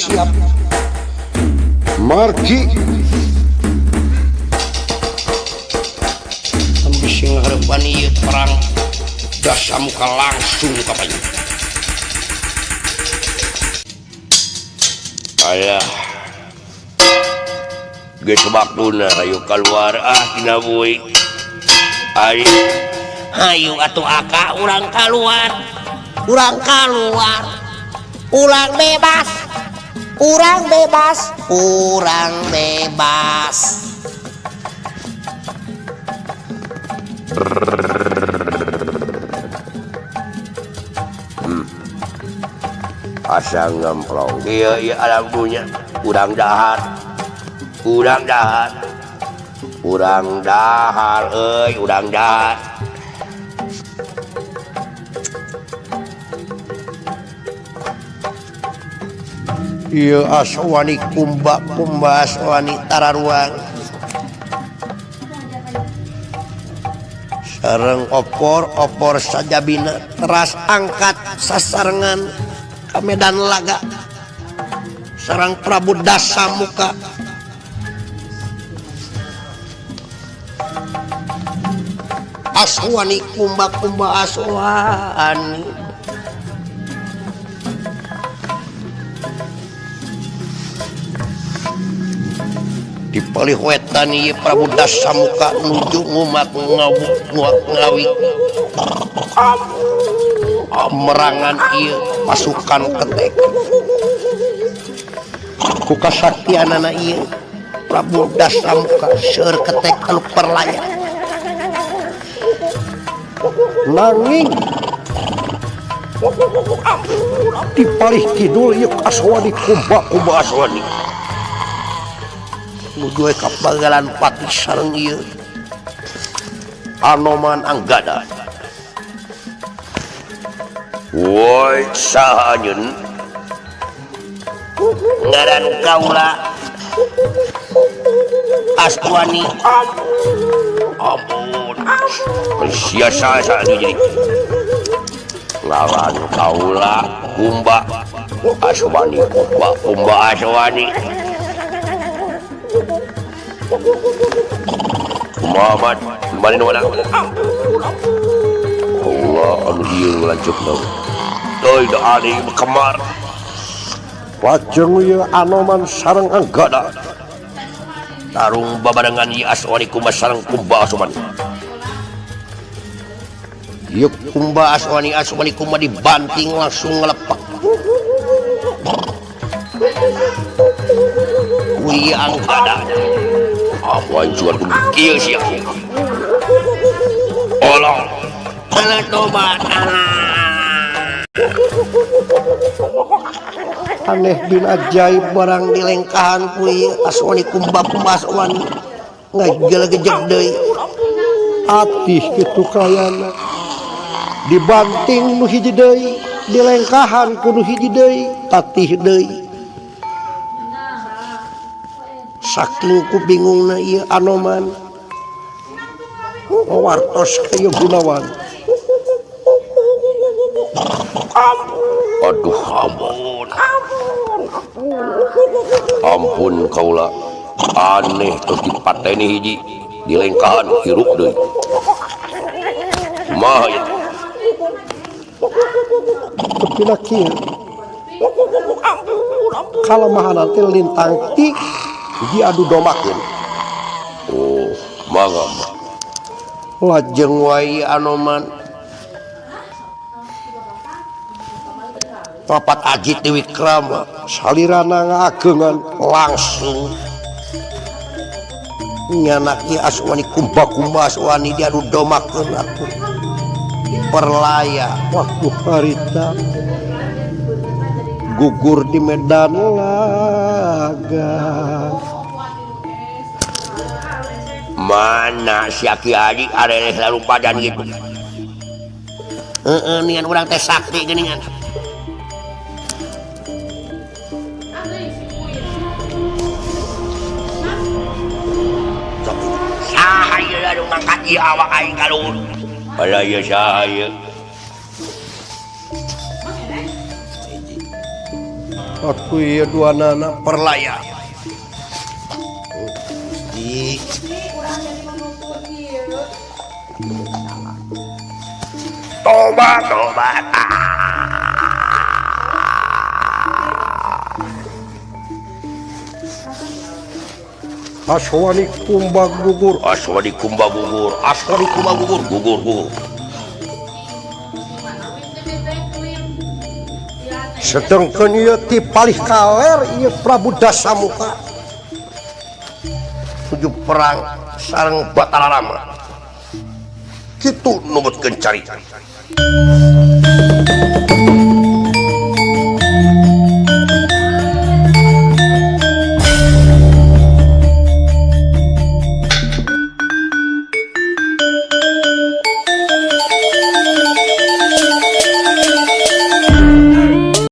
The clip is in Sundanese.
siap margi bisi ngaharepan ieu perang Dasamuka langsung ka payun. Alah geus waktuna hayu kaluar ah tina bui. Ayo hayu atuh aka urang kaluar. Urang kaluar. Urang bebas. Urang bebas. Urang bebas. Asa ngemplong ieu ieu alam dunya urang dahar. Urang dahar. Urang dahar euy, urang dahar. Ieu aswani kumba kumba aswani tararuang. Sareng opor opor sajabina teras angkat sasarengan ka medan laga. Sareng Prabu Dasamuka. Aswani kumba kumba aswani. Di palih wetan ieu Prabu Dasamuka nuju ngumat ngawuk ngawi merangan ieu pasukan ketek. Ku kasaktianana ieu Prabu Dasamuka seueur ketek anu perlaya. Nanging di palih kidul ieu aswani kumba kumba aswani. Nuju ka Pagalan Pati sareng ieu Anoman Anggada. Woi saha anjeun? Ngaran kaula Aswani. Ampun. Sia saha anu jadi? Ngaran kaula Kumba Aswani, Kumba Kumba Aswani. Muhammad kembali nu mana? Allah anu ieu lanceukna. Euy da ari kemar. Lajeng ieu Anoman sareng Anggada. Tarung babarengan ieu Aswani Kumba sareng Kumba Aswani. Ieu Kumba Aswani Aswani Kumba dibanting langsung ngelepak. Kuy Anggada. Apa jual kieu sia? Olong. Alah tobat. Aneh bin ajaib barang dilengkahan kuy Aswani Kumba Kumba Aswani ngajelgejeg deui. Atih kitu kayana. Dibanting nu hiji deui, dilengkahan ku nu hiji deui, tatih deui. Saking ku bingungna ieu Anoman. Wartos ka ieu Gunawan. Aduh ampun. Ampun kaula. Aneh terus dipateni hiji, dilengkahan hirup deui. Kumaha ieu? Tepina kieu. Kalemahanan teh lintang ti diadu domakeun. Oh, mangga. Lajeng wae Anoman. Papat Ajit Dewi Wikrama salirana ngaageungan langsung nyanak ieu Aswani Kumba Kumba Aswani diadu domakeun atuh. Perlaya waktu harita gugur di medan laga. Mana si Aki Adi areleh lalumpadan gitu. Heeh, nian urang teh sakti geuningan. Saha ieu anu ngangkat ieu awak aing ka luhur? Alah ieu saha ieu? Atuh ieu duanana perlaya. Di tobat tobat. Aswani kumbag gugur, aswani kumbag gugur, aswani kumbag gugur, gugur gugur. Sedengkeun ieu ti palih kaler ieu Prabu Dasamuka tuju perang sareng Batara Rama. Kitu numutkeun carita.